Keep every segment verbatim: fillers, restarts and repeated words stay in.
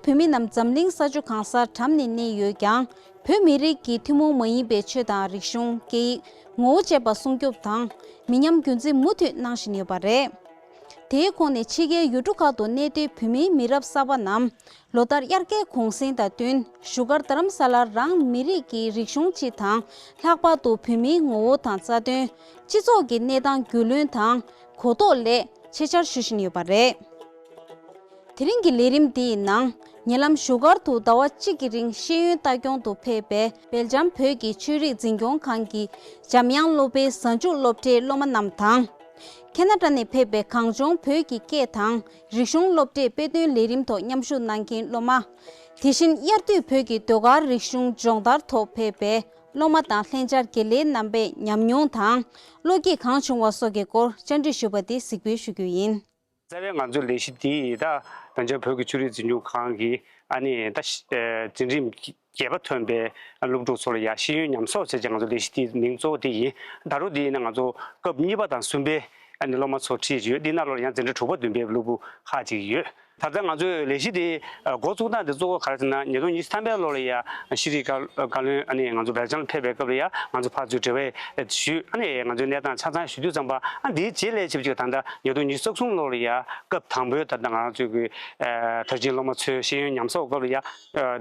བོད་མི་རྣམས་འཛམ་གླིང་ས་ཕྱོགས་གང་སར་གྲམ་ནས་གནས་ཡོད་ཀྱང་། བོད་མི་རིགས་ཀྱི་ཐུན་མོང་མ་ཡིན་པའི་ཆོས་དང་རིག་གཞུང་། སྐད་ཡིག་ངོ་བོ་བཅས་པ་སྲུང་སྐྱོབ་དང་། མི་ཉམས་རྒྱུན་འཛིན་མུ་མཐུད་གནང་བཞིན་ཡོད་པ་རེད། དེའི་ཁོངས་ནས་ཕྱི་རྒྱལ་ཡུལ་གྲུ་ཁག་ཏུ་གནས་སྡོད་བོད་མིའི་མི་རབས་གསར་པ་རྣམས་ལོ་ལྟར་དབྱར་ཁའི་གུང་གསེང་དང་བསྟུན། བཞུགས་སྒར་རྡ་རམ་ས་ལར་རང་མི་རིགས་ཀྱི་རིག་གཞུང་སྤྱི་དང་། ལྷག་པར་དུ་བོད་མིའི་ངོ་བོ་དང་རྩ་དོན། སྤྱི་ཚོགས་ཀྱི་གནས་སྟངས་རྒྱུས་ལོན་དང་གོ་རྟོགས་སླད་ཆེད་བཅར་ཞུ་བཞིན་ཡོད་པ་རེད། དེ་རིང་གི་ལས་རིམ་འདིའི་ནང་། ཉེ་ལམ་བཞུགས་སྒར་དུ་ཟླ་བ་གཅིག་གི་རིང་ཤེས་ཡོན་ལྟ་སྐྱོང་དུ་ཕེབས་པའི་སྦེལ་ཇམ་བོད་ཀྱི་ཆོས་རིག་འཛིན་སྐྱོང་ཁང་གི་འཇམ་དབྱངས་སློབ་གྲྭའི་གཟའ་མཇུག་སློབ་གྲྭའི་སློབ་མ་རྣམས་དང་། ཁེ་ན་ཌ་ནས་ཕེབས་པའི་གངས་ལྗོངས་བོད་ཀྱི་སྐད་དང་རིག་གཞུང་སློབ་གྲྭའི་དཔེ་སྟོན་ལས་རིམ་ཐོག་མཉམ་ཞུགས་གནང་མཁན་སློབ་མ། དེ་བཞིན་དབྱར་དུས་བོད་ཀྱི་ཟློས་གར་རིག་གཞུང་སྦྱོང་བརྡར་ཐོག་ཕེབས་པའི་སློབ་མ་དང་ལྷན་བཅར་དགེ་ལས་རྣམ་པས་ཉམས་མྱོང་དང་། བློ་སྐྱེད་གང་བྱུང་བ་སོགས་ཀྱི་སྐོར་བཅར་འདྲི་ཞུས་པ་དེ་གཟིགས་འབུལ་ཞུ་རྒྱུ་ཡིན། རྩ་བའི་ང་ཚོའི་ལས་གཞི་འདི་ད་བོད་ལྗོངས་བོད་ཀྱི་ཆོས་རིག་འཛིན་སྐྱོང་ཁང་གི་ཨ་ནི་ད་ཤ་ཨ་འཛིན་རིམ་བརྒྱད་པ་ཐོན་པའི་སློབ་ཕྲུག་ཚོ་ལ་ཡ་ཤེས་ཡོན་ཉམས་གསོག་བྱེད་ཅེས་ང་ཚོ་ལས་གཞི་འདིའི་མིང་གཙོ་བོ་དེ་ཡིན། ད་རུང་འདི་ཡིན་ན་ང་ཚོ་སྐབས་གཉིས་པ་དང་གསུམ་པའི་ཨ་ནི་སློབ་མ་ཚོ་ཁྲིད་ཀྱི་ཡོད། འདི་ནང་ལོགས་ལ་ཡང་འཛིན་གྲྭ་དྲུག་པ་བདུན་པའི་སློབ་ཕྲུག་ཁག་ཅིག་ཡོད། ད་ལྟ་ང་ཚོའི་ལས་གཞི་འདི་འགོ་བཙུགས་སྟངས་འདི་གཙོ་བོ་ག་རེ་ཟེར་ན། ཉིས་སྟོང་ཉི་ཤུ་ཐམ་པའི་ལོ་ལ་ཡ་ཤེས་རིག་བཀའ་བཀའ་བློན་ཨ་ནི་ང་ཚོ་སྦེལ་ཇམ་ལ་ཕེབས་པའི་སྐབས་ལ་ཡ་ང་ཚོ་ཕར་ཚུར་འབྲེལ་བ་ཞུས། ཨ་ནི་ང་ཚོའི་གནས་སྟངས་ཆ་ཚང་ཞུ་དུས་ཙམ་པ། ཨ་འདིའི་རྗེས་ལ་ཆེ་བ་ཅིག་ད་ལྟ་ཉིས་སྟོང་ཉི་ཤུ་རྩ་གསུམ་ལོ་ལ་ཡ་སྐབས་དང་པོའི་ད་ལྟ་ང་རང་ཚོའི་གི་ཨ་མཐར་ཕྱིན་སློབ་མ་ཚོའི་ཤེས་ཡོན་ཉམས་གསོག་སྐབས་ལ་ཡ་ཨ་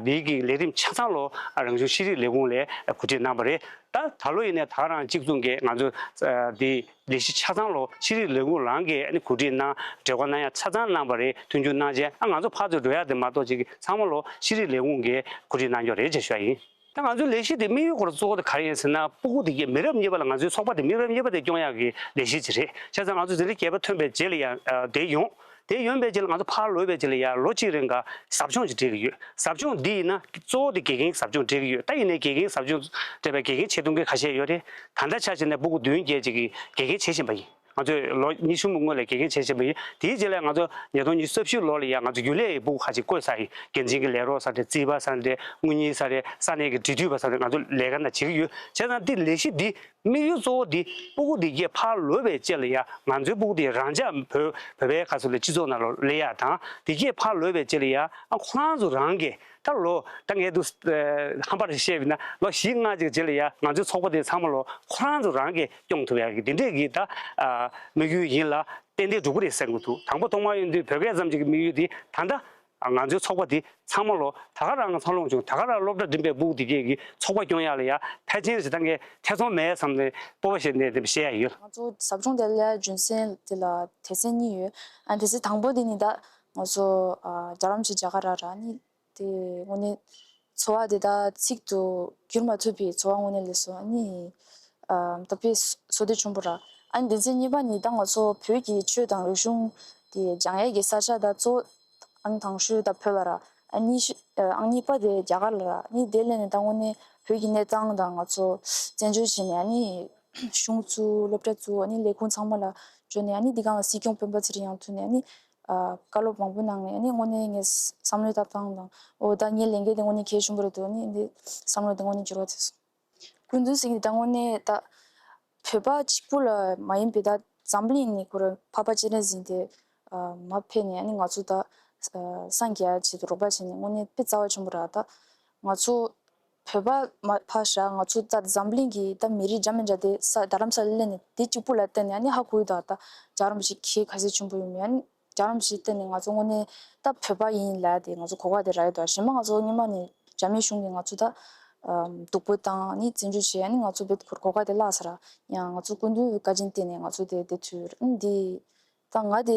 འདིའི་གི་ལས་རིམ་ཆ་ཚང་ལོ་རང་གཞུང་ཤེས་རིག་ལས་ཁུངས་ལ་གོ་སྒྲིག་གནང་བ་རེད། ད་ད་ལོ་ཡིན་ནའི་ད་རང་གཅིག་མཚུངས་ཀྱི་ང་ཚོ་ཨ་འདི་ལས་གཞི་ཆ་ཚང་ལོ་ཤེས་རིག་ལས་ཁུངས་རང་གིས་ཨ་ནི་གོ་སྒྲིག་གནང་། འབྲེལ་བ་གནང་ཡ་ཆ་ཚང་གནང་བ་རེད། མཐུན་འགྱུར་གནང་བྱས། ཨ་ང་ཚོ་ཕར་ཚུར་འགྲོ་ཡ་དེ་མ་གཏོགས་ཅིག་ཚང་མ་ལོ་ཤེས་རིག་ལས་ཁུངས་ཀྱིས་གོ་སྒྲིག་གནང་ཀྱོག་རེད་ཅེས་ཞུ་ཡ་ཡིན། ད་ང་ཚོའི་ལས་གཞི་དེ་དམིགས་ཡུལ་སྐོར་གཙོ་བོ་དེ་ག་རེ་ཡིན་ཟེར་ན། སྤུ་གུ་དེ་གའི་མི་རབས་གཉིས་པ་ལ། ང་ཚོའི་ཚོགས་པ་དེ་མི་རབས་གཉིས་པ་དེ་སྐྱོང་ཡག་གི་ལས་གཞི་ཅིག་རེད། བྱས་ཙང་ང་ཚོ་འཛིན་གྲྭ་བརྒྱད་པ་ཐོན་པའི་རྗེས་ལ་ཡ་ཨ་དེ་ཡོང་། དེ་ཡོང་པའི་རྗེས་ལ་ང་ཚོ་ཕར་ལོག་པའི་རྗེས་ལ་ཡ་ལོ་གཅིག་རིང་ག་ཟབ་སྦྱོང་ཅིག་སྤྲད་ཀྱི་ཡོད། ཟབ་སྦྱོང་འདི་ཡིན་ན་གཙོ་བོ་དེ་དགེ་རྒན་ཟབ་སྦྱོང་སྤྲད་ཀྱི་ཡོད། ད་ཡིན་ནའི་དགེ་རྒན་ཟབ་སྦྱོང་སྤྲད་པའི་དགེ་རྒན་ཆེད་གཏོང་མཁན་ཁ་ཤས་ཡོད་རེད། ད་ལྟ་ཆ་བཞག་ན་སྤུ་གུ་བདུན་བརྒྱད་ཅིག་གིས་དགེ་རྒན་བྱེད་བཞིན་པ་ཡིན། ང་ཚོས་ལོ་ཉི་ཤུ་སྔོན་ལ་དགེ་རྒན་བྱེད་བཞིན་པ་ཡིན། དེའི་རྗེས་ལ་ང་ཚོ་ཉིས་སྟོང་ཉི་ཤུ་རྩ་བཞི་ལོ་ལ་ཡང་ང་ཚོ་རྒྱུན་ལས་ཀྱི་སྤུ་གུ་ཁག་ཅིག་བསྐོས་ཚར་ཡིན། འགན་འཛིན་གྱི་ལས་རོགས་ས་རེད། རྩིས་པ་ས་རེད། དངུལ་གཉེར་ས་རེད། ས་གནས་ཀྱི་འབྲེལ་མཐུད་པ་ས་རེད། ང་ཚོ་ལས་ཀ་ན་བྱེད་ཀྱི་ཡོད། བྱས་ཙང་འདི་ལས་གཞི་འདི་དམིགས་ཡུལ་གཙོ་བོ་འདི་སྤུ་གུ་འདི་གས་ཕར་ལོག་པའི་རྗེས་ལ་ཡ་ང་ཚོའི་སྤུ་གུ་འདི་རང་ཅག་བོད་བོད་པའི་ཁ་ཚུར་ལ་སྤྱི་ཚོགས་ནང་ལ་སླེབས་ཡ་དང་། འདི་གས་ཕར་ལོག་པའི་རྗེས་ལ་ཡ་ཨ་ཁོ་རང་ཚོ་རང་གིས། ད་ལོ་ད་ངས་འདུག་ཨ་ཧམ་པ་རེ་བཤད་པ་ཡིན་ན། ལོ་བཞི་ལྔ་ཅིག་རྗེས་ལ་ཡ་ང་ཚོའི་ཚོགས་པ་དེ་ཚང་མ་ལོ་ཁོ་རང་ཚོ་རང་གིས་སྐྱོང་ཐུབ་ཡག་གི་འདི་འདྲས་ཀྱི་ད་ཨ་དམིགས་ཡུལ་ཡིན་ལ་ཏན་ཏན་འགྲུབ་ཀྱི་རེད་བསམ་གྱི་འདུག། དང་པོ་ཐོག་མར་ཡོང་དུས་བོད་སྐད་ཙམ་ཅིག་གི་དམིགས་ཡུལ་དེ་ད་ལྟ་ང་ཚོའི་ཚོགས་པ་དེ་ཚང་མ་ལོ་ད་ག་རང་འཚར་ལོངས་བྱུང་། ད་ག་རང་སློབ་གྲྭ་འགྲིམས་པའི་སྤུ་གུ་དེ་གས་ཀྱི་ཚོགས་པ་སྐྱོང་ཡག་ལ་ཡ་ཕལ་ཆེར་ཞེ་དྲག་ངས་ཐེ་ཚོམ་མེད་བསམ་ནས་སྤོབས་པ་བྱས་ནས་དེ་བཤད་ཡ་ཡོད། ང་ཚོ་ཟབ་སྦྱོང་དེ་ལ་རྒྱུ་མཚན་དེ་ལ་སྡེ་ཚན་གཉིས་ཡོད། ཨ་སྡེ་ཚན་དང་པོ་དེ་ནི་ད་ང་ཚོ་ཨ་རྒྱལ་རམ་གྱི་རྒྱ་གར་ར་ར་ནི། དེ་དངོས་གནས་འཚོ་བ་དེ་ད་ཚིག་ཏུ་བསྒྱུར་མ་ཐུབ་པའི་འཚོ་བ་དངོས་གནས་ལས་སོ་ཨ་ནི། ཨ་ད་དཔེ་བསོད་བདེ་ཆེན་པོ་ར། ཨ་ནི་སྡེ་ཚན་གཉིས་པ་ནི་ད་ང་ཚོ་བོད་ཀྱི་ཆོས་དང་རིག་གཞུང་དེ་སྦྱང་ཡས་ཀྱི་ས་ཆ་ད་གཙོ་བོ་ཨ་ནི་དང་ཤོས་ད་བོད་ལ་ར། ཨ་ནི་ཤི་ཨ་ཨང་གཉིས་པ་དེ་རྒྱ་གར་ལ་ར། ཨ་ནི་དེ་ལས་ནི་ད་དངོས་གནས་བོད་ཀྱི་གནས་སྟངས་དང་ང་ཚོ་བཙན་བྱོལ་ཕྱིན་ནས་ཨ་ནི་གཞུང་བཙུགས། སློབ་གྲྭ་བཙུགས། ཨ་ནི་ལས་ཁུངས་ཚང་མ་ལ་འབྱོར་ནས། ཨ་ནི་འདི་གང་ལ་སྲིད་སྐྱོང་སྤེན་པ་ཚེ་རིང་ཡང་ཐུག་ནས། ཨ་ནི་ཨ་བཀའ་སློབ་མང་པོ་གནང་ནས། ཨ་ནི་དངོས་གནས་ངས་བསམ་བློའི་ལྟ་སྟངས་དང་། འོ་ད་ངའི་ལས་འགན་དེ་དངོས་གནས་གལ་ཆེན་པོ་རེད་འདུག། ཨ་ནི་འདི་བསམ་བློ་དེ་དངོས་གནས་འགྱུར་བ་ཐེབས་སོང་། སྐུ་མདུན་ཟེར་མཁན་དེ་ད་དངོས་གནས་ད་བོད་པ་གཅིག་པུ་ལ་མ་ཡིན་པའི་ད་འཛམ་གླིང་ནས་ཁོ་རང་འཕགས་པ་སྤྱན་རས་གཟིགས་དེ་ཨ་མར་ཕེབས་ནས། ཨ་ནི་ང་ཚོ་ད་ཨ་སངས་རྒྱས་ཆེད་དུ་རོགས་པ་བྱས་ནས་དངོས་གནས་དཔེ་རྩ་བ་ཆེན་པོ་ར། ད་ང་ཚོ་བོད་པ་མ་ཕར་བཞག། ང་ཚོ་ད་འཛམ་གླིང་གི་ད་མི་རིགས་འདྲ་མི་འདྲ་དེ་ས་རྡ་རམ་ས་ལ་སླེབས་ནས་དེ་གཅིག་པུ་ལ་བལྟས་ནས། ཨ་ནི་ཧ་གོ་ཡོད་ད། ད་རྒྱལ་རམ་ཞིག་གལ་ག་ཚོད་ཆེན་པོ་ཡོད་མེད། ཨ་ནི་རྒྱལ་རམ་ཞིག་བལྟས་ནས་ང་ཚོ་དངོས་གནས་ད་བོད་པ་ཡིན་ལབ་དེ་ང་ཚོ་གོ་སྐབས་དེ་རག་ཡོད་ད། གཞན་པ་ང་ཚོ་སྔོན་མ་ནས་རྒྱ་མི་གཞུང་གིས་ང་ཚོ་ད་ཨམ་སྡུག་པོ་བཏང་། ཨ་ནི་བཙན་བྱོལ་བྱས། ཨ་ནི་ང་ཚོ་བོད་ཁུར་གོ་སྐབས་དེ་བརླག་ས་ར། ཡང་ང་ཚོ་སྐུ་མདུན་བཀའ་དྲིན་བརྟེན་ནས་ང་ཚོ་དེ་དེ་ཚུར། ཨ་ནི་འདི་ད་ང་དེ་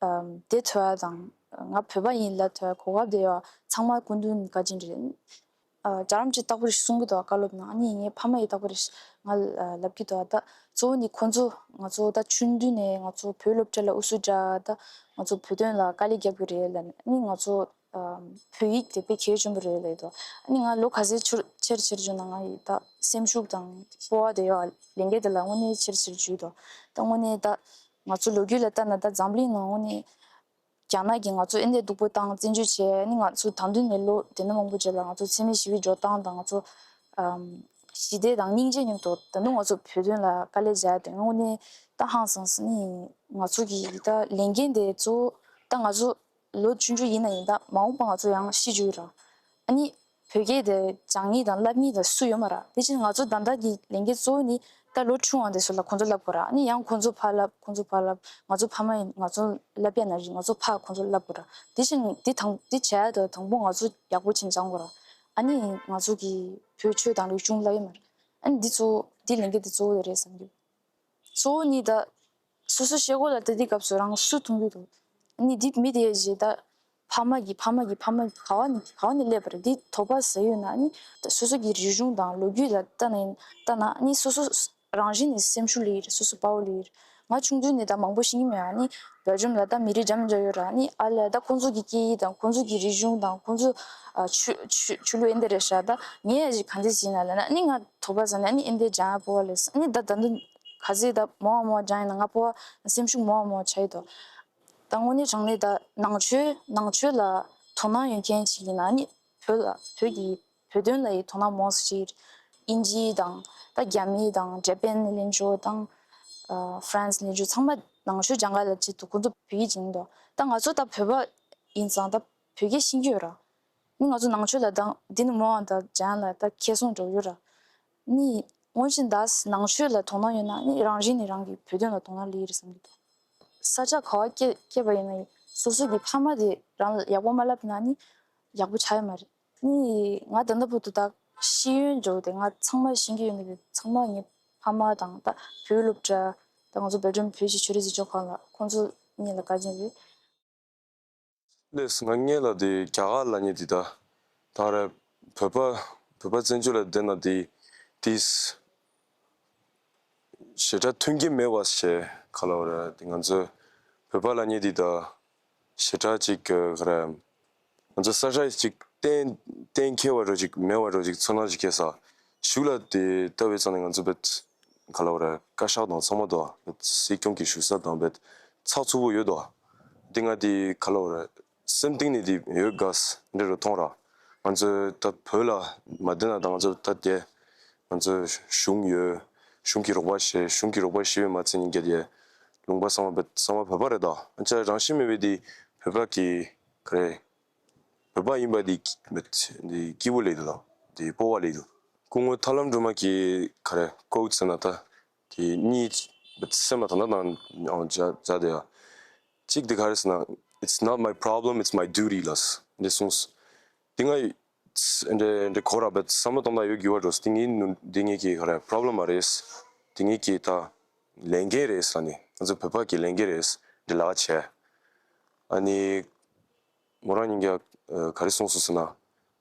ཨམ་དེ་ཐོས་ཡ་དང་། ང་བོད་པ་ཡིན་ལབ་ཐོས་ཡ་གོ་སྐབས་དེ་ཡོད་ཚང་མ་སྐུ་མདུན་བཀའ་དྲིན་རེད། ཨ་རྒྱལ་རམ་གྱིས་རྟག་པར་གསུང་གི་འདུག། བཀའ་སློབ་ནང་། ཨ་ནི་ངའི་ཕ་མ་ཡིས་རྟག་པར་ང་ལ་ལབ་ཀྱི་འདུག། ད་གཙོ་བོ་ནི་ཁོང་ཚོ་ང་ཚོ་ད་ཆུང་དུས་ནས་ང་ཚོ་བོད་སློབ་གྲྭ་ལ་དབུ་གཟུགས་འདྲ། ད་ང་ཚོ་བོད་དོན་ལ་དཀའ་ལས་རྒྱབ་ཀྱི་རེད་ལབ་ནས། ཨ་ནི་ང་ཚོ་ཨ་བོད་ཡིག་དེ་དཔེ་གལ་ཆེན་པོ་རེད་ལབ་འདུག། ཨ་ནི་ང་ལོ་ག་ཚོད་ཆེར་ཆེར་ཆེར་འགྱུར་ན་ང་ཡི་ད་སེམས་ཤུགས་དང་སྤོབས་པ་དེ་ཡོད། ལས་འགན་དེ་ལ་དངོས་གནས་ཆེར་ཆེར་འགྱུར་འདུག། ད་དངོས་གནས་ད་ང་ཚོ་ལོ་རྒྱུས་ལ་ལྟ་ན་ད་འཛམ་གླིང་ནང་དངོས་གནས། རྒྱ་ནག་གིས་ང་ཚོ་ཨེ་འདྲས་སྡུག་པོ་བཏང་བཙན་བྱོལ་བྱས། ཨ་ནི་ང་ཚོ་ད་དུང་ནས་ལོ་དེ་འདྲ་མང་པོ་རྗེས་ལ་ང་ཚོ་འཚེ་མེད་ཞི་བའི་འགྲོ་སྟངས་དང་། ང་ཚོ་ཨམ་ཞི་བདེ་དང་སྙིང་རྗེ་མཉམ་དུ་ད་དུང་ང་ཚོ་བོད་དོན་ལ་དཀའ་ལས་རྒྱག་དེ་དངོས་གནས་ད་ཧང་སངས་སོང་། ཨ་ནི་ང་ཚོ་གི་ད་ལས་འགན་དེ་གཙོ་བོ་ད་ང་ཚོ་ ལོ་ཆུང་ཆུང་ཡིན་ན་ཡིན། ད་མ་འོངས་པ་ང་ཚོ་ཡང་ཤི་འགྱོ་གི་ར། ཨ་ནི་བོད་སྐད་དེ་སྦྱང་མཁན་དང་བསླབ་མཁན་དང་སུ་ཡོད་མ་ར། དེ་ཕྱིར་ང་ཚོ་ད་ལྟ་གི་ལས་འགན་གཙོ་བོ་ནི་ད་ལོ་ཆུང་བ་དེ་ཚོ་ལ་ཁོང་ཚོ་བསླབ་དགོས་ར། ཨ་ནི་ཡང་ཁོང་ཚོ་ཕར་བསླབ། ཁོང་ཚོ་ཕར་བསླབ། ང་ཚོ་ཕ་མ་ཡིན། ང་ཚོ་བསླབ་ཡ་ན་རེད། ང་ཚོ་ཕར་ཁོང་ཚོ་བསླབ་དགོས་ར། དེ་བཞིན་དེ་དང་དེ་བྱས་ཡ་དང་དང་པོ་ང་ཚོ་ཡག་པོ་བྱས་ནས་སྦྱང་དགོས་ར། ཨ་ནི་ང་ཚོ་གི་བོད་ཆོས་དང་རིག་གཞུང་བསླབ་ཡ་མ་རེད། ཨ་ནི་འདི་གཙོ་བོ་འདི་ལས་འགན་འདི་གཙོ་བོ་རེད་བསམ་གི། གཙོ་བོ་ནི་ད་སོ་སོ་ཤེལ་སྒོ་ལ་ལྟ་དུས་སྐབས་སུ་རང་སུ་མཐོང་གི་འདུག་ཨ་ནི་འདི་མི་དེ་ཡ་རྗེས་ད་ཕ་མ་གི་ཕ་མ་གི་ཕ་མ་གི་ག་བ་ནས་ག་བ་ནས་སླེབས་པ་རེད། འདི་དོགས་པ་ཟ་ཡོད་ན་ཨ་ནི་ད་སོ་སོ་གི་རིག་གཞུང་དང་ལོ་རྒྱུས་ལ་ལྟ་ན་ཡིན། ལྟ་ན་ཨ་ནི་སོ་སོ་རང་བཞིན་ནས་སེམས་ཤུགས་སླེབས་ཡོད་རེད། སོ་སོ་དཔའ་བོ་སླེབས་ཡོད་རེད། ང་ཆུང་དུས་ནས་ད་མང་པོ་ཤེས་ཀྱི་མེད། ཨ་ནི་བེལ་ཇམ་ལ་ད་མི་རིགས་འདྲ་མི་འདྲ་ཡོད་ར། ཨ་ནི་ཨ་ལས་ད་ཁོང་ཚོ་གི་སྐད་ཡིག་དང་ཁོང་ཚོ་གི་རིག་གཞུང་དང་ཁོང་ཚོ་ཨ་ཆོས་ཆོས་ཆོས་ལུགས་ཨེ་འདི་རེད་ཤག་ད་ངས་ཡ་ཅིག་ག་འདྲ་ཞིག་ཡིན་ན་ལབ་ན། ཨ་ནི་ང་དོགས་པ་ཟ་ནས་ཨ་ནི་ཨེ་འདི་སྦྱང་ཡ་སྤོབས་པ་སླེབས། ཨ་ནི་ད་ད་འདི་ག་ཚོད་ད་མང་བ་མང་བ་སྦྱང་ཡིན་ན་ང་སྤོབས་པ་སེམས་ཤུགས་མང་བ་མང་བ་ཆགས་ཡོད་དོ། ད་དངོས་གནས་དྲང་གནས་ད་ནང་ཆོས་ནང་ཆོས་ལ་དོ་སྣང་ཡོད་མཁན་ཞིག་ཡིན་ན་ཨ་ནི་བོད་ལ་བོད་ཀྱི་བོད་དོན་ལ་ཡི་དོ་སྣང་མང་སུ་ཅིག་དབྱིན་ཇི་དང་ད་རྒྱ་མི་དང་ཇ་པན་ལེན་ཆོག་དང་ཨ་ཧྥ་རན་སི་ལེན་ཆོག་ཚང་མ་ནང་ཆོས་སྦྱང་ག་ལ་ཆེད་དུ་ཁོང་ཚོ་བོད་ཡིག་སྦྱང་གི་འདུག་ད་ང་ཚོ་ད་བོད་པ་ཡིན་ཙང་ད་བོད་སྐད་ཤེས་ཀྱི་ཡོད་ར། ནི་ང་ཚོ་ནང་ཆོས་ལ་དང་འདི་ནི་མོ་འང་དང་སྦྱང་ལ་ད་ཁེ་སོང་འགྲོ་ཡོད་ར། ནི་དངོས་གཞི་ད་ནང་ཆོས་ལ་དོ་སྣང་ཡོད་ན་ནི་རང་བཞིན་ནི་རང་གི་བོད་དོན་ལ་དོ་སྣང་སླེབས་ཡོད་རེད་བསམ་གྱི་འདུག་ས་ཆ་ག་བ་སྐྱེ་སྐྱེས་པ་ཡིན་ན་ཡང་སོ་སོ་གི་ཕ་མ་དེ་རང་ལ་ཡག་པོ་མ་བསླབས་ན་ནི་ཡག་པོ་ཆགས་ཡོད་མ་རེད། ནི་ང་ད་ལྟ་བར་དུ་ད་ཤེས་ཡོན་འཇོག་དེ་ང་ཚང་མ་ཤེས་ཀྱི་ཡོད་མ་རེད། ཚང་མ་ངའི་ཕ་མ་དང་ད་བོད་སློབ་གྲྭ་ད་ང་ཚོ་བེལ་ཇམ་བོད་ཀྱི་ཆོས་རིག་འཛིན་སྐྱོང་ཁང་ལ་ཁོང་ཚོ་གཉིས་ལ་བཀའ་དྲིན་རེད། ལགས་སོ། ང་ངས་ལ་དེ་རྒྱ་གར་ལ་ཉེ་དེ་ད་ད་རེ་བོད་པ་བོད་པ་བཙན་བྱོལ་ལ་བསྡད་ན་དེ་དེས་ཞེ་དྲག་མཐུན་རྐྱེན་མེད་པ་ཞེས་ག་ལ་བ་རེད། དེ་ང་ཚོ་བོད་པ་ལ་ཉེ་དེ་ད་ཞེ་དྲག་ཅིག་ག་རེ་ང་ཚོ་ས་ཆ་ཅིག་གཏན་གཏན་འཁེལ་བ་རོ་ཅིག་མེད་པ་རོ་ཅིག་ཚོར་སྣང་ཅིག་སྐྱེས་ས་ཞུགས་ལ་དེ་ལྟ་བའི་ཙང་ནས་ང་ཚོ་བེད་ག་ལ་བ་རེད། བཀའ་ཤག་དང་ཚང་མ་དོ་བེད་སྲིད་སྐྱོང་གི་བཞུགས་ས་དང་བེད་ཚགས་ཚུད་པོ་ཡོད་དོ། འདི་ང་དེ་ག་ལ་བ་རེད། སེམས་གཏིང་ནས་དེ་ཡོད་དགའ་འདྲེ་རུ་མཐོང་ར། ང་ཚོས་ད་བོད་ལ་མ་བསྡད་ན་ད་ང་ཚོ་ད་དེ་ང་ཚོ་གཞུང་ཡོད། གཞུང་གི་རོགས་པ་བྱས། གཞུང་གི་རོགས་པ་བྱས་པའི་མ་ཚད་ཉིན་རྒྱལ་ཡས་ལུང་པ་ཚང་མ་བོད་ཚང་མ་བོད་པ་རེད་ད། ཨ་ཅག་རང་བཞིན་མེད་པའི་དེ་བོད་པ་གི་ག་རེ་བོད་པ་ཡིན་པ་དེ་དེ་སྐྱིད་པོ་ལས་དུ་དང་དེ་སྤོབས་པ་ལས་དུ། སྐུ་ངོ་ཐར་ལམ་སྒྲོལ་མ་གི་ག་རེ་ཀོ་ཚེ་ན་ད་དེ་གཉིས་སེམས་ལ་ད་ལྟ་དང་མཇལ་དེ་ཡ། གཅིག་དེ་ག་རེ་ཟེར་ན། It's not my problem, it's my duty ལ་འདི་གསུངས། འདི་ང་འདྲེ་འདྲེ་གོ་ར་བེད་བསམ་བློ་གཏོང་ད་ཡོད་དགོས་པ་འགྲོ། འདི་ངའི་ནུ་འདི་ངའི་གི་ག་རེ་problem མ་རེད། འདི་ངའི་གི་ད་ལས་འགན་རེད་ལ་ནི་ང་ཚོ་བོད་པ་གི་ལས་འགན་རེད། འདི་ལ་བྱས། ཨ་ནི་མོ་རང་ཉིན་གྱི་ག་རེ་གསུངས་སོང་ཟེར་ན།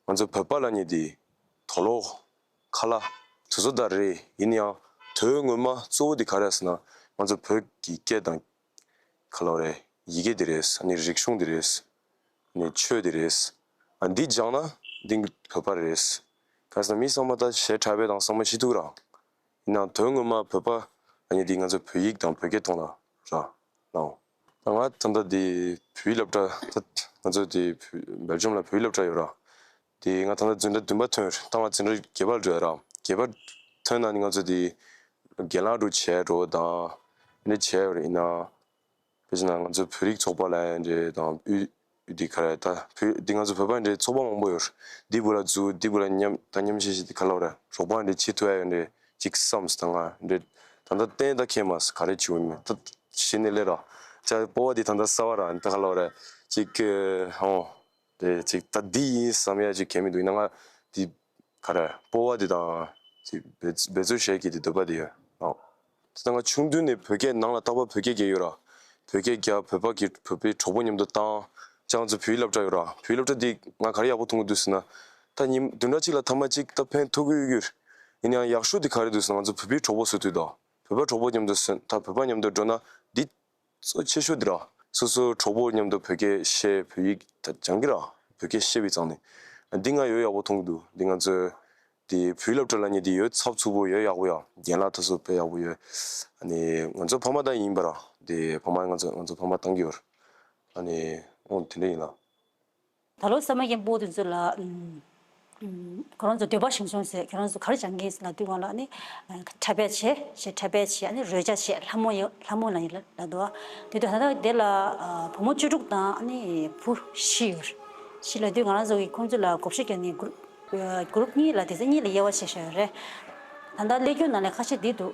ང་ཚོ་བོད་པ་ལ་ནི་འདི་དོ་ལོ་ཁ་ལ་དུ་ཚོ་ད་རེད། ཡིན་ཡང་དོན་ངོ་མ་གཙོ་བོ་འདི་ག་རེ་ཟེར་ན། ང་ཚོ་བོད་ཀྱི་སྐད་དང་ག་ལ་རེད། ཡི་གེ་འདི་རེད། ཨ་ནི་རིག་གཞུང་འདི་རེད། ཨ་ནི་ཆོས་འདི་རེད། ཨ་འདི་སྦྱངས་ན་འདི་བོད་པ་རེད། ག་ཟེར་ན་མི་ཚང་མ་ད་གཞས་འཁྲབ་པའི་དང་ཚང་མ་ཤེས་ཐུབ་ར། ཡིན་ནའང་དོན་ངོ་མ་བོད་པ་ཨ་ནི་འདི་ང་ཚོ་བོད་ཡིག་དང་བོད་སྐད་གཏོང་ལ་ར་ལའོ། ད་ང་ད་ལྟ་འདི་བོད་ཡིག་སློབ་གྲྭ་ད་ང་ཚོ་འདི་བོད་སྦེལ་ཇམ་ལ་བོད་ཡིག་སློབ་གྲྭ་ཡོད་ར། དེ་ང་ད་ལྟ་འཛིན་གྲྭ་བདུན་པ་ཐོན་རེད། ད་ང་འཛིན་གྲྭ་བརྒྱད་པར་འགྲོ་ཡ་ར། བརྒྱད་པ་ཐོན་ན་ནི་ང་ཚོ་དེ་རྒན་ལགས་འགྲོ་བྱས་འགྲོ་དང་། འདི་བྱས་ཡོད་རེད། ཡིན་ན་དཔེ་བྱས་ན་ང་ཚོ་བོད་རིགས་ཚོགས་པ་ལ་ཡང་འདྲེ་དང་དབུས་དབུས་དེ་ག་རེ་ད་བོད་འདི་ང་ཚོ་བོད་པ་འདྲེ་ཚོགས་པ་མང་པོ་ཡོད་རེད། འདི་བུ་ལ་འཛུལ་འདི་བུ་ལ་མཉམ་ད་མཉམ་ཤེས་ཤིག་དེ་ག་ལ་བ་རེད། རོགས་པ་འདྲེ་བྱེད་ཐུབ་ཡ་ཡོད་འདྲེ་ཅིག་བསམ་སོང་། ད་ང་འདྲེ་ད་ལྟ་གཏན་ད་ཁེལ་མ་སོང་། ག་རེ་བྱེད་འོས་མེད། ད་གཞི་ནས་ལས་ར་ཅག་སྤོབས་པ་དེ་ད་ལྟ་གསར་བ་ར་ད་ག་ལ་བ་རེད། ཅིག་ཧོ། དེ་ཅིག་ད་འདི་ཡིན་བསམ་ཡ་ཅིག་གང་མི་འདུག་ཡིན་ན་ང་འདི་ག་རེ་སྤོབས་པ་འདི་དང་ཅིག་འབད་འབད་རྩོལ་བྱེད་ཀྱི་འདི་འདོད་པ་འདི་ཡོད། ཨོ། དེ་ད་ང་ཆུང་དུས་ནས་བོད་སྐད་ནང་ལ་རྟག་པར་བོད་སྐད་རྒྱག་ཡོད་ར། བོད་སྐད་རྒྱག་བོད་པ་གི་བོད་པའི་གྲོགས་པོ་མཉམ་དུ་བཏང་། ཅང་ཚོ་བོད་ཡིག་སློབ་གྲྭ་ཡོད་ར། བོད་ཡིག་སློབ་གྲྭ་འདི་ང་ག་རེ་ཡག་པོ་མཐོང་གི་འདུག་ཟེར་ན། ད་ཉིན་བདུན་ཕྲག་གཅིག་ལ་ཐེངས་མ་གཅིག་ད་ཕན་ཐོགས་ཀྱི་ཡོད་ཀྱི་རེད། ཡིན་ཡང་ཡག་ཤོས་འདི་ག་རེ་འདུག་ཟེར་ན་ང་ཚོ་བོད་པའི་གྲོགས་པོ་བཟོ་དུས་དང་བོད་པ་གྲོགས་པོ་མཉམ་དུ་སོན་ད་བོད་པ་མཉམ་དུ་འགྲོ་ན་འདི། གཙོ་ཆེ་ཤོས་འདི་ར། སོ་སོའི་གྲོགས་པོ་མཉམ་དུ་བོད་སྐད་བཤད་བོད་ཡིག་ད་སྦྱང་གི་ར། བོད་སྐད་བཤད་པའི་ཙང་ནས། འདི་ང་ཡོད་ཡག་པོ་མཐོང་གི་འདུག་འདི་ང་ཚོའི་འདི་བོད་སློབ་གྲྭ་ལ་ཉེ་འདི་ཡོད་ཚབ་ཚུགས་པོ་ཡོད་ཡག་པོ་ཡ། རྒན་ལགས་དེ་ཚོ་དཔེ་ཡག་པོ་ཡོད། ཨ་ནི་ང་ཚོ་ཕ་མ་ད་ཡིན་པ་ར། འདི་ཕ་མ་ང་ཚོ་ང་ཚོ་ཕ་མ་བཏང་གི་ཡོད་ར། ཨ་ནི་ཨོ་དེ་འདྲ་ཡིན་ལ། ད་ལོ་ས་མ་རྒན་པོ་དེ་ཚོ་ལ་ཨུམ། ཁོ་རང་ཚོ་འདོད་པ་ཤིང་སོང་ཟེར། ཁྱོད་རང་ཚོ་ག་རེ་སྦྱང་གི་ཡིན་ཟེར་ལབ་དུས་སྒང་ལ་ཨ་ནི་འཁྲབ་པ་བྱས་ཞེས་འཁྲབ་པ་བྱས། ཨ་ནི་རོལ་ཆ་བྱས། ལྷ་མོ་ཡོད། ལྷ་མོ་ལ་ཡིན་ལབ་འདུག་དེ་དུས་ད་ལྟ་དེ་ལ་བུ་མོ་བཅུ་དྲུག་དང་ཨ་ནི་བུ་བཞི་ཡོད། བཞི་ལབ་དུས་ང་རང་ཚོ་གིས་ཁོང་ཚོ་ལ་བགོ་བཤའ་བརྒྱབ་ནས་གུ་རུབ་གུ་རུབ་གཉིས་ལ་སྡེ་ཚན་གཉིས་ལ་དབྱེ་བ་ཕྱེ་བཞག་ཡོད་རེད། ད་ལྟ་སླེབས་རྒྱུ་ནང་ལ་ཁ་ཤས་འདི་འདུག་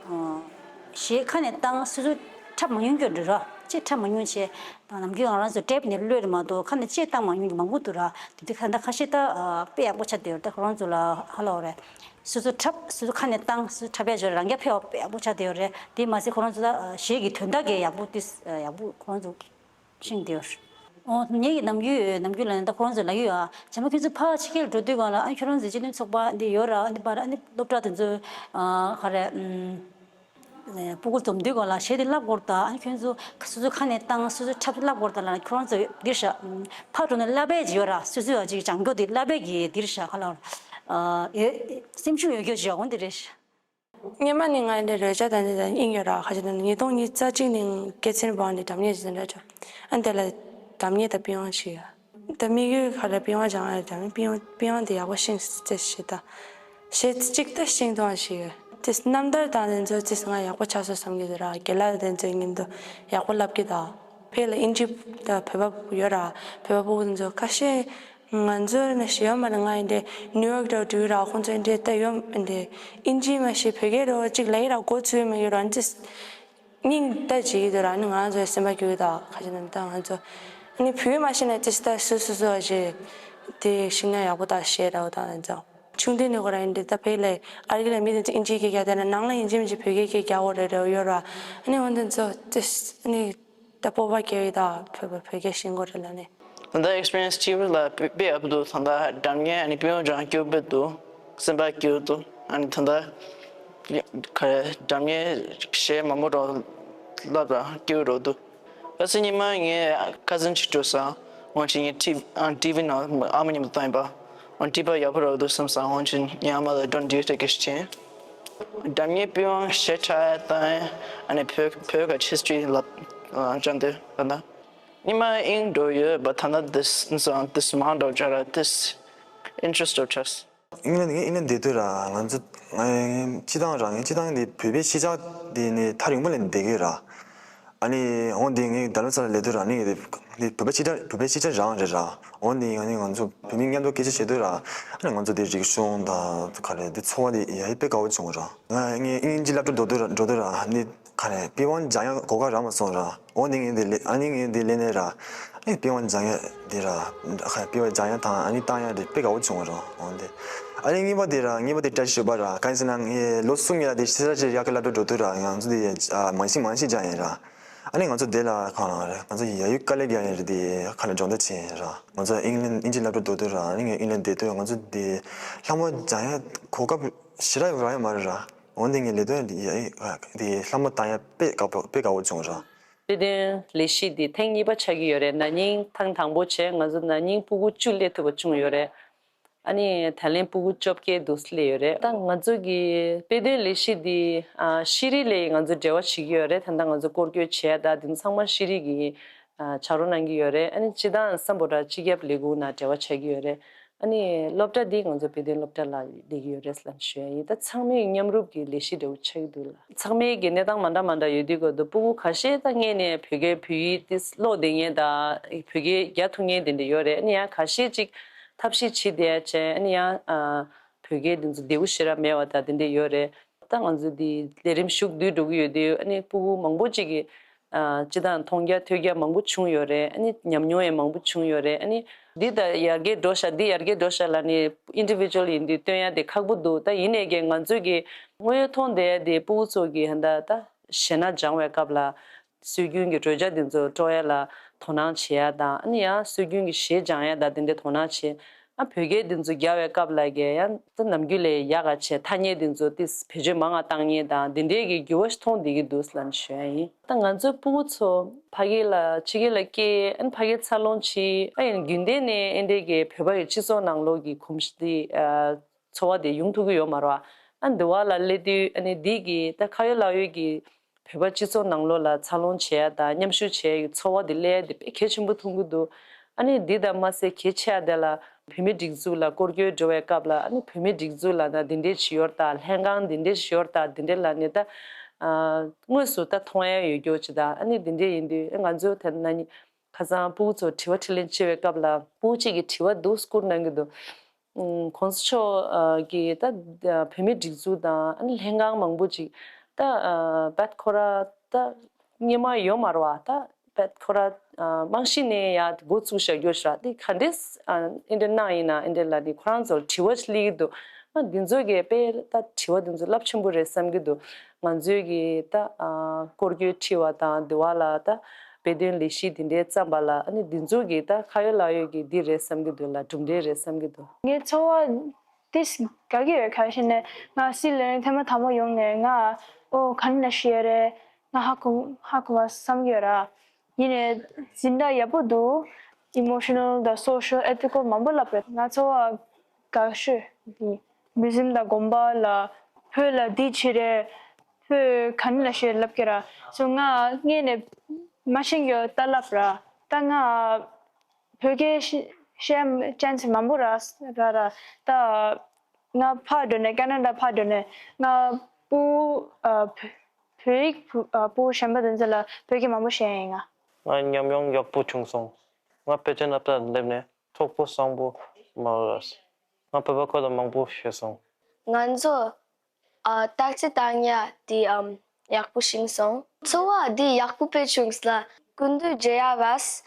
གཞས་ཁ་ནས་བཏང་། སོ་སོ་འཁྲབ་མ་མྱོང་རྒྱུ་འདྲ་ར། ཅིག་འཁྲབ་མ་མྱོང་བྱས། ད་ནམ་རྒྱུན་ང་རང་ཚོ་ཊེབ་ནས་གློད་རེད་མ་གཏོགས་ཁ་ནས་ཅིག་བཏང་མ་མྱོང་རྒྱུ་མང་པོ་འདུག་ར། དེ་དུས་ད་ལྟ་ཁ་ཤས་ད་དཔེ་ཡག་པོ་ཆགས་བསྡད་ཡོད་རེད། ད་ཁོ་རང་ཚོ་ལ་ཧ་ལོ་རེད། སོ་སོ་འཁྲབ། སོ་སོ་ཁ་ནས་བཏང་། སོ་སོ་འཁྲབ་ཡག་ཅིག་ཡོད་རེད། རང་རྐྱ་འཕེར་བ་དཔེ་ཡག་པོ་ཆགས་བསྡད་ཡོད་རེད། དེ་མ་ཟད་ཁོ་རང་ཚོ་ད་གཞས་ཀྱི་དོན་དག་གི་ཡག་པོ་ཏིས་ཡག་པོ་ཁོ་རང་ཚོ་ཤེས་བསྡད་ཡོད་རེད། ཨོ། ངེད་ཀྱི་ནམ་རྒྱུན་ནམ་རྒྱུན་ལ་ནི་ད་ཁོ་རང་ཚོ་ལབ་ཀྱི་ཡོད་ཨ། རྗེས་མ་ཁྱོད་ཚོ་ཕར་ཕྱི་རྒྱལ་འགྲོ་དུས་སྒང་ལ་ཨ་ཁྱོད་རང་ཚོའི་སྤྱི་མཐུན་ཚོགས་པ་འདི་ཡོད་ར། ཨ་འདི་པར་ཨ་ནི་སློབ་གྲྭ་དེ་ཚོ་ཨ་ག་རེ་ཨམ། སྤུ་གུ་འཛོམས་དུས་སྒང་ལ་གཞས་དེ་བསླབ་དགོས་རེད་ད། ཨ་ནི་ཁྱོད་ཚོ་སོ་སོ་ཁ་ནས་བཏང་། སོ་སོ་འཁྲབ་བསླབ་དགོས་རེད་ད་ལབ་ན། ཁྱོད་རང་ཚོ་འདིར་བཞག་ཕར་འགྲོ་ན་བསླབ་པའི་ཅིག་ཡོད་ར། སོ་སོའི་ཨ་ཅིག་སྦྱང་རྒྱུ་དེ་བསླབ་པའི་གི་འདིར་བཞག་ག་ལ་ཨ་ཡོད། སེམས་ཤུགས་ཡོད་རྒྱུ་ཅིག་ཡོད་འོང་དེ་རེད། སྔོན་མ་ནས་ང་འདི་རོལ་ཆ་དང་འདི་དང་དབྱིངས་ཡོད་ར། ཁ་ཅིག་ནི་ཉིས་སྟོང་ཉི་ཤུ་རྩ་གཅིག་ནས་སྐད་ཆེན་པོ་འདི་སྒྲ་སྙན་ཞིག་འདྲ་ཆོ། ཨ་འདི་ལ་སྒྲ་སྙན་དང་པི་ཝང་ཞིག་ཡོད། ད་དམིགས་ཡུལ་ག་རེ། པི་ཝང་སྦྱང་ཡ་རེད། ད་པི་ཝང་པི་ཝང་འདི་ཡག་པོ་ཤེས་ཚེ་ཞིག་ད། གཞས་གཅིག་ད་ཤེས་ཐུབ་ཞིག་ཡོད། དེ་རྣམ་ཐར་དང་དེ་ཚོ་ཙིས་ང་ཡག་པོ་ཆགས་སོང་བསམ་གྱི་འདུག་ར། རྒན་ལགས་དེ་ཚོའི་མཉམ་དུ་ཡག་པོ་བསླབ་ཀྱི་ད། ཕེ་ལ་ཨིན་ཇི་ད་བོད་པ་ཡོད་ར། བོད་པ་ཕྲུ་གུ་དེ་ཚོ་ཁ་ཤས། ང་ཚོ་ནི་ཞི་ཡོ་མ་ནི་ང་ཡིན་ཏེ་ནིའུ་ཡོག་དང་འགྲོ་ར། ཁོང་ཚོ་ཡིན་ཏེ་ད་ཡོ་ཡིན་ཏེ་ཨིན་ཇི་མ་ཤེས། བོད་སྐད་རོ་གཅིག་ལ་ཡི་ར་གོ་ཚུལ་མ་ཡོད་ར། ཨ་ནི་སྙིང་ད་བརྗེད་ཀྱི་འདུག་ར། ཨ་ནི་ང་ཚོའི་སེམས་པ་སྐྱོ་གི་ད། ཁ་ཅིག་ནི་ད་ང་ཚོ་ཨ་ནི་བོད་ཡིག་མ་ཤེས་ན་ཏིས་ད་སུ་སུ་སུ་ཨ་ཅེ་དེ་ཤེས་ན་ཡག་པོ་ད་ཤེས་ར་བ་ད། ང་ཚོ་ཆུང་དུས་ནས་ཁོ་ར་ཡིན་ཏེ་ད་བོད་ལ་ཨ་རི་ལ་མི་དེ་ཚོ་ཨིན་ཇི་སྐད་རྒྱག་དེ་ན་ནང་ལ་ཡིན་གཅིག་མིན་གཅིག་བོད་སྐད་སྐད་རྒྱག་འོ་རེ་རེ་ཡོད་ར། ཨ་ནི་འོན་ཏེ་ཚོ་ཏིས་ཨ་ནི། ད་སྤོབས་པ་སྐྱེ་བའི་ད་བོད་པ་བོད་སྐད་ཤེས་དགོས་རེད་ལ་ནི། ད་ལྟ་ཨེགས་པི་རི་ཡན་སི་སྐྱིད་པོ་ལ་དཔེ་དཔེ་ཡག་པོ་འདུག་ད་ལྟ་སྒྲ་སྙན་ཨ་ནི་པི་ཝང་སྦྱང་སྐྱིད་པོ་དཔེ་འདུག་སེམས་པ་སྐྱིད་པོ་འདུག་ཨ་ནི་ད་ལྟ་ག་རེ་སྒྲ་སྙན་གཞས་མང་པོ་རོ་བསླབ་ར་སྐྱིད་པོ་རོ་འདུག་གལ་སྲིད་ཉི་མ་ངའི་ཁ་སིན་ཅིག་འགྲོ་ས་འོང་ཆེ་ངའི་ཊི་ཨ་ཊི་ཝི་ནང་ཨ་མ་མཉམ་དུ་བཏང་ཡིན་པ། འོན་ཊི་པ་ཡག་པོ་རག་འདུག་བསམ་སོང་། འོན་ཀྱང་ངའི་ཨ་མ་ལ་don't do it again་ཅེས། སྒྲ་སྙན་པི་ཝང་གཞས་འཁྲབ་ཡ་དང་ཨ་ནི་བོད་བོད་ཀྱི་ཧིས་ཊོ་རི་ལབ་ཨ་ཅང་དེ་ད་ལྟ་ཉི་མ་དབྱིངས་འགྲོ་ཡོད་པ་ད་ལྟ་this this མང་འགྲོ་ཅག་ར་this interest of chess། དབྱིན་ལན་དབྱིན་ལན་བསྡད་དུས་ར་ང་ཚོ་ངའི་སྤྱི་བཏང་ར་ངའི་སྤྱི་བཏང་འདི་བོད་པའི་གཞིས་ཆགས་འདི་ནི་ཐག་རིང་པོ་ལ་བསྡད་ཀྱི་ཡོད་ར། ཨ་ནི་འོང་འདི་ངས་ཌལ་ལ་སི་ལ་སླེབས་དུས་ར་ནི་འདི་བོད་པའི་སྤྱི་ཚོགས་བོད་པའི་སྤྱི་ཚོགས་རང་རེད་ར། འོང་འདི་ཨ་ནི་ང་ཚོ་བོད་མི་མཉམ་དུ་སྐད་ཆ་བཤད་དུས་ར་ཨ་ནི་ང་ཚོ་འདི་རིག་གཞུང་དང་ག་རེ་འདི་འཚོ་བ་འདི་ཡ་ཡི་དཔེ་དགའ་བོ་བྱུང་ར། ང་ངས་དབྱིན་ཇི་སློབ་གྲྭ་འགྲོ་དུས་ར་འགྲོ་དུས་ར་ཨ་ནི་ག་རེ་པི་ཝང་སྦྱང་ཡ་གོ་སྐབས་རག་མ་སོང་ར། འོང་འདི་ངས་འདི་ལས་ཨ་ནི་ངས་འདི་ལས་ནས་ར་ཨ་ནི་པི་ཝང་སྦྱང་ཡ་འདི་ར་ག་རེ་པི་ཝང་སྦྱང་ཡ་དང་ཨ་ནི་བཏང་ཡ་འདི་དཔེ་དགའ་བོ་བྱུང་ར། འོང་འདི་ཨ་ནི་གཉིས་པ་འདི་ར་གཉིས་པ་འདི་བཀྲ་ཤིས་ཞུ་བ་ར་གང་ཡིན་ཟེར་ན་ངས་ལོ་གསུམ་ཡ་འདི་ཤེས་ར་ཅེ་ཡག་གི་སློབ་གྲྭ་འགྲོ་དུས་ར་ང་ཚོ་འདི་མང་ཤིང་མང་ཤིང་སྦྱང་ཡ་ར། ཨ་ནི་ང་ཚོ་དེ་ལ་གང་ལ་རེད། ང་ཚོ་ཡ་ཡུལ་དཀའ་ལས་རྒྱག་ཡིན་རེད་དེ་ག་ལ་སྦྱོང་བརྡར་བྱེད་ཡིན་ར། ང་ཚོ་ཨིང་ལན་ཨིན་ཇི་སློབ་གྲྭ་འགྲོ་དུས་ར་ཨ་ནི་ངས་ཨིང་ལན་བསྡད་དུས་ང་ཚོ་དེ་ལྷ་མོ་སྦྱང་ཡ་གོ་སྐབས་ཞེ་དྲག་རག་ཡོད་མ་རེད་ར། འོན་ཏེ་ངས་ལས་དོན་འདི་ཡ་དེ་ལྷ་མོ་བཏང་ཡ་དཔེ་དགའ་པོ་དཔེ་དགའ་བོ་བྱུང་ར། དཔེ་སྟོན་ལས་གཞི་འདི་ཐེངས་གཉིས་པ་ཆགས་ཀྱི་ཡོད་རེད། ན་ནིང་ཐེངས་དང་པོ་བྱས་ང་ཚོ་ན་ནིང་ཕྲུ་གུ་བཅུ་སླེབས་ཐུབ་པ་བྱུང་ཡོད་རེད། ཨ་ནི་ད་ལན་ཕྲུ་གུ་བཅོ་བརྒྱད་འདུག་སླེབས་ཡོད་རེད། ད་ང་ཚོ་གི་དཔེ་སྟོན་ལས་གཞི་འདི་ཨ་ཤེས་རིག་ལས་ང་ཚོ་འབྲེལ་བ་བྱེད་ཀྱི་ཡོད་རེད། ད་ལྟ་ང་ཚོ་སྐོར་སྐྱོད་བྱས་ད་འདི་ཚང་མ་ཤེས་རིག་གི་ཨ་ཕྱག་རོགས་གནང་གི་ཡོད་རེད། ཨ་ནི་སྤྱི་བཏང་སམ་བྷོ་ཊ་སྤྱི་ཁྱབ་ལས་ཁུངས་ནང་འབྲེལ་བ་བྱེད་ཀྱི་ཡོད་རེད། ཨ་ནི་སློབ་གྲྭ་འདི་ང་ཚོ་དཔེ་སྟོན་སློབ་གྲྭ་ལ་སླེབས་ཀྱི་ཡོད་རེད་ལབ་ཞུ་ཡ་ཡིན། ད་ཚང་མས་མཉམ་རུབ་ཀྱི་ལས་གཞི་འདྲ་བོ་ཆགས་ཀྱི་འདུག་ལ། ཚང་མས་ཀྱི་གནས་སྟངས་མ་འདྲ་མ་འདྲ་ཡོད་དུས་སྐབས་དུ་ཕྲུ་གུ་ཁ་ཤས་ད་སྔས་ནས་བོད་སྐད་བོད་ཡིག་ཏིས་ཀློག་བསྡད་མཁན་དང་བོད་སྐད་རྒྱག་ཐུབ་མཁན་དེ་འདྲ་ཡོད་རེད། ཨ་ནི་ཡང་ཁ་ཤས་ཅིག་ཐབས་ཤེས་བྱེད་བསྡད་ཡ་བྱས་ཨ་ནི་ཡང་ཨ་བོད་སྐད་དེ་ཚོ་བདེ་པོ་ཞེ་དྲག་མེད་པ་དང་དེ་འདྲ་ཡོད་རེད། ད་ང་ཚོ་འདི་ལས་རིམ་ཞུགས་བསྡུས་འགྲོ་གི་ཡོད་དུས་ཨ་ནི་ཕྲུ་གུ་མང་པོ་ཅིག་གིས་ཨ་སྤྱི་བཏང་མཐོང་རྒྱ་ཐོས་རྒྱ་མང་པོ་བྱུང་ཡོད་རེད། ཨ་ནི་ཉམས་མྱོང་ཡང་མང་པོ་བྱུང་ཡོད་རེད། ཨ་ནི་འདི་ད་ཡར་རྒྱས་འགྲོ་ཤག་འདི་ཡར་རྒྱས་འགྲོ་ཤག་ལབ་ནས་ཨིན་ཌི་བི་ཇུ་ཨལ་ཡིན་དུས་སྟོན་ཡ་དེ་ཁག་པོ་འདུག་ད་ཡིན་ནའི་ཀྱང་ང་ཚོས་ཀྱི་དངོས་ཡོད་མཐོང་བསྡད་ཡ་དེ་ཕྲུ་གུ་ཚོ་གི་ཧན་ད་ད་གཞས་སྣ་སྦྱང་བའི་སྐབས་ལ་སྲོལ་རྒྱུན་གྱི་རོལ་ཆ་དེ་ཚོ་དཀྲོག་ཡ་ལ་དོ་སྣང་བྱེད་ཡ་དང་ཨ་ནི་ཡང་སྲོལ་རྒྱུན་གྱི་གཞས་སྦྱང་ཡ་དང་དེ་འདྲའི་དོ་སྣང་བྱེད། ཨ་བོད་སྐད་འདི་ཚོ་རྒྱག་པའི་སྐབས་ལ་གས་ཡང་ད་ནམ་རྒྱུན་ལས་ཡག་ག་བྱས་ཐ་སྙད་འདི་ཚོ་ཏིས་བེད་སྤྱོད་མང་ང་བཏང་མཁན་དང་འདི་འདྲའི་གི་འགྱུར་བ་ཞིག་མཐོང་བསྡད་ཀྱི་འདུག་ལབ་ནས་ཞུ་ཡ་ཡིན། ད་ང་ཚོའི་ཕྲུ་གུ་ཚོ་ཕ་གི་ལ་ཕྱི་རྒྱལ་ལ་སྐྱེས་ཨ་ནི་ཕ་གིར་འཚར་ལོངས་བྱས་ཨ་ཡང་རྒྱུན་ལྡན་ནས་ཨེ་འདྲའི་གི་བོད་པ་ཡི་སྤྱི་ཚོགས་ནང་ལོགས་ཀྱི་གོམས་གཤིས་འདི་ཨ་ཚོར་བ་དེ་ཡོང་ཐུབ་ཀྱི་ཡོད་མ་རེད་བ། ཨ་འདི་བ་ལ་སླེབས་དུས་ཨ་ནི་འདི་གི་ད་ཁ་ཡོད་ལག་ཡོད་ཀྱི་བོད་པ་སྤྱི་ཚོགས་ནང་ལོགས་ལ་འཚར་ལོངས་བྱེད་ཡ་དང་མཉམ་ཞུགས་བྱེད་ཡ་གི་ཚོར་བ་དེ་སླེབས་ཡ་དེ་དཔེ་གལ་ཆེན་པོ་མཐོང་གི་འདུག་ཨ་ནི་འདི་དང་མ་ཟད་གལ་ཆེ་བ་དེ་ལ་ བོད་མིའི་སྒྲིག་འཛུགས་ལ་སྐོར་སྐྱོད་འགྲོ་བའི་སྐབས་ལ་ཨ་ནི་བོད་མིའི་སྒྲིག་འཛུགས་ལ་ན་འདི་འདྲའི་བྱེད་ཡོད་ད། ལྷན་ཁང་འདི་འདྲའི་བྱེད་ཡོད་ད། འདི་འདྲའི་ལ་ནི་ད་ཨ་དངོས་སུ་ད་མཐོང་ཡ་ཡོད་རྒྱུ་ཅིག་ད། ཨ་ནི་འདི་འདྲའི་ཡིན་དུས་ང་ཚོ་དེ་ན་ནི་ཁ་སང་ཕྲུ་གུ་ཚོ་དྲི་བ་དྲིས་ལན་བྱེད་པའི་སྐབས་ལ་ཕྲུ་གུ་གཅིག་གིས་དྲི་བ་འདུག་སྐུར་གནང་གི་འདུག་ཨུམ། གོང་ས་མཆོག་ཨ་གིས་ད་ཨ་བོད་མིའི་སྒྲིག་འཛུགས་དང་ཨ་ནི་ལྷན་ཁང་མང་པོ་ཅིག་ད་ཨ་བད་ཁོ་ར་ད་སྔོན་མ་ཡོད་མ་རེད་བ། ད་བད་ཁོ་ར་ཨ་རྨང་གཞི་ནས་ཡ་འགོ་བཙུགས་བཞག་རྒྱུ་ཞིག་ར། དེ་ག་འདྲས་ཨ་ཨེ་འདྲ་གནང་ཡིན་ན་ཨེ་འདྲ་ལ་ནི་ཁོ་རང་ཚོར་དྲི་བ་ཞིག་སླེབས་ཀྱི་འདུག་ཨ་འདི་ཚོ་གི་དཔེ་ད་དྲི་བ་འདི་ཚོ་རླབས་ཆེན་པོ་རེད་བསམ་གྱི་འདུག་ང་ཚོའི་གི་ད་ཨ་སྐོར་སྐྱོད་ཁྲིད་པ་དང་འདི་བ་ལ་ད་དཔེ་སྟོན་ལས་གཞི་འདི་འདྲའི་བརྩམས་པ་ལ་ཨ་ནི་འདི་ཚོ་གི་ད་ཁ་ཡོད་ལག་ཡོད་ཀྱི་འདི་རེད་བསམ་གྱི་འདུག་ལ། གྲུབ་འབྲས་རེད་བསམ་གྱི་འདུག་ངའི་ཚོར་བ་ཏིས་དགའ་གི་ཡོད། ག་རེ་ཟེར་ན་ང་སྲིད་བློན་རིང་ཐེངས་མ་དང་པོ་ཡོང་ནས་ང་ཨོ་ག་འདྲ་ཞིག་ཡོད་རེད། ང་ཧ་གོ་ཧ་གོ་བ་བསམ་གྱི་ཡོད་ར། ཡིན་ནའི་འཛིན་གྲྭ་ཡག་པོ་འདུག Emotional དང་social ethical མང་པོ་བསླབས་རེད། ང་ཚོར་བ་དགའ་ཤོས་འདི་མུ་ཟིམ་དང་དགོན་པ་ལ་བོད་ལ་འདི་བྱེད་རེད། བོད་ག་འདྲ་ཞིག་བསླབ་ཀྱི་ར། སོ་ང་སྔས་ནས་མ་ཤེས་ཀྱི་ད་བསླབས་ར། ད་ང་བོད་སྐད་ཤེས་ཤེས་ཅན་ཚེ་མང་པོ་ར་ར་ར། ད་ང་ཕར་འགྲོ་ནས་ཀ་ན་ཌ་ཕར་འགྲོ་ནས་ང་སྤུ་ཨ་བོད་བོད་ཡིག་སྤུ་ཨ་སྤུ་གུ་གཞན་པ་དེ་ཚོ་ལ་བོད་སྐད་མང་པོ་བཤད་ཡིན་ང་། ང་ཉམས་མྱོང་ཡག་པོ་བྱུང་སོང་། ང་དཔེ་ཆ་སྣ་ཁ་སླེབས་ནས་གྲོགས་པོ་བཟང་པོ་མ་རེད། ང་བོད་པ་ཁོ་ལ་མང་པོ་ཤེས་སོང་། ང་ཚོ་ཨ་རྟགས་ཅིག་བཏང་ཡ་དེ་ཨམ་ཡག་པོ་ཤེས་སོང་། ཚོར་བ་དེ་ཡག་པོ་དཔེ་བྱུང་སོང་། སྐུ་མདུན་མཇལ་ཡ་བས།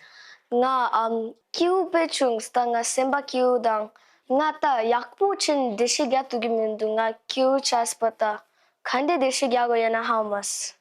ང་ཨམ་སྐྱིད་པོ་དཔེ་བྱུང་སོང་། ད་ང་སེམས་པ་སྐྱིད་པོ་དང་ང་ད་ཡག་པོ་ཕྱིན་འགྲེལ་བཤད་རྒྱག་ཐུབ་ཀྱི་མི་འདུག་ང་སྐྱིད་པོ་ཆགས་པ་ད་ག་འདྲ་འགྲེལ་བཤད་རྒྱག་དགོས་ཡོད་ན་ཧ་མ་སོང་།